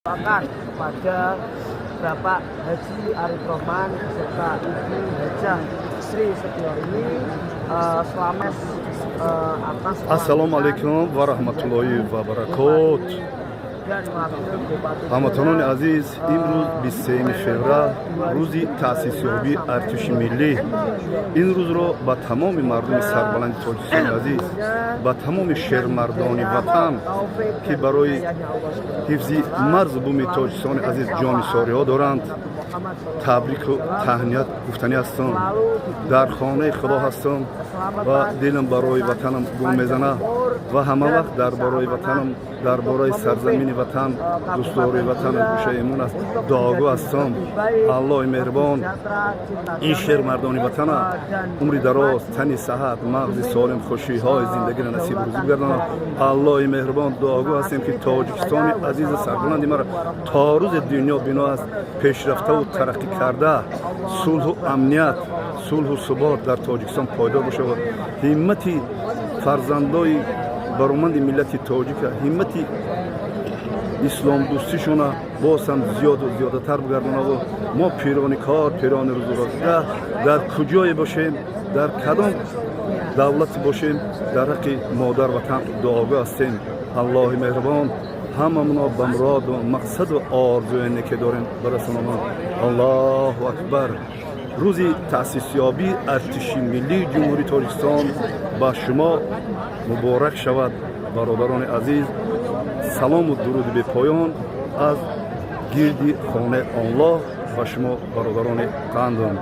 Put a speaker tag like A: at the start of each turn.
A: Doakan kepada Bapak Haji Arif Rohman beserta Ibu Hajah Sri Setiorini selamat atas
B: Ассалому алайкум ва раҳматуллоҳи ва баракот.
A: Dan Wakil Bupati
B: Ҳамватанони азиз, имрӯз 23 феврал, рӯзи таъсисёбии Артиши миллӣ. Ин рӯзро ба тамоми мардуми сарбаланди Тоҷикистони азиз, ба тамоми шермардони ватан, ки барои ҳифзи марзу буми Тоҷикистони азиз ҷоннисориҳо доранд, табрику таҳният гуфтанӣ ҳастам. Дар хонаи Худо ҳастам ва дилам барои ватанам гум мезанад ва ҳама вақт дар бораи ватанам, дар бораи сарзамини ватан, дӯстдори ватанам, гӯшаи эмон аст, дуогӯ ҳастам. Аллоҳи меҳрубон ин шермардони ватана умри дароз, тани саҳат, мағзи солим, хушиҳои зиндагиро насиб рӯзӣ бигардонад. Аллоҳи меҳрубон, дуогӯ ҳастем, ки Тоҷикистони азизу сарбаланди маро то рӯзи дунё бино аст, пешрафтаву тараққӣ карда, сулҳу амният, сулҳу субот дар Тоҷикистон пойдор бошад. Ҳиммати фарзандои бароманди миллати тоҷика, ҳиммати исломдӯстишона боз ҳам зиёду зиёдатар бигардонаву мо пирони кор, пирони рӯзурозида, дар куҷое бошем, дар кадом давлате бошем, дар ҳаққи модар ватан дуогӯ ҳастем. Аллоҳи меҳрубон ҳамамоно ба муроду мақсаду орзуе неке дорем барасонамон. Аллоҳу акбар! Рӯзи таъсисёбии Артиши миллии Ҷумҳурии Тоҷикистон ба шумо муборак шавад, бародарони азиз. Салому дуруди бепоён аз гирди хонаи Аллоҳ ба шумо, бародарони қандум.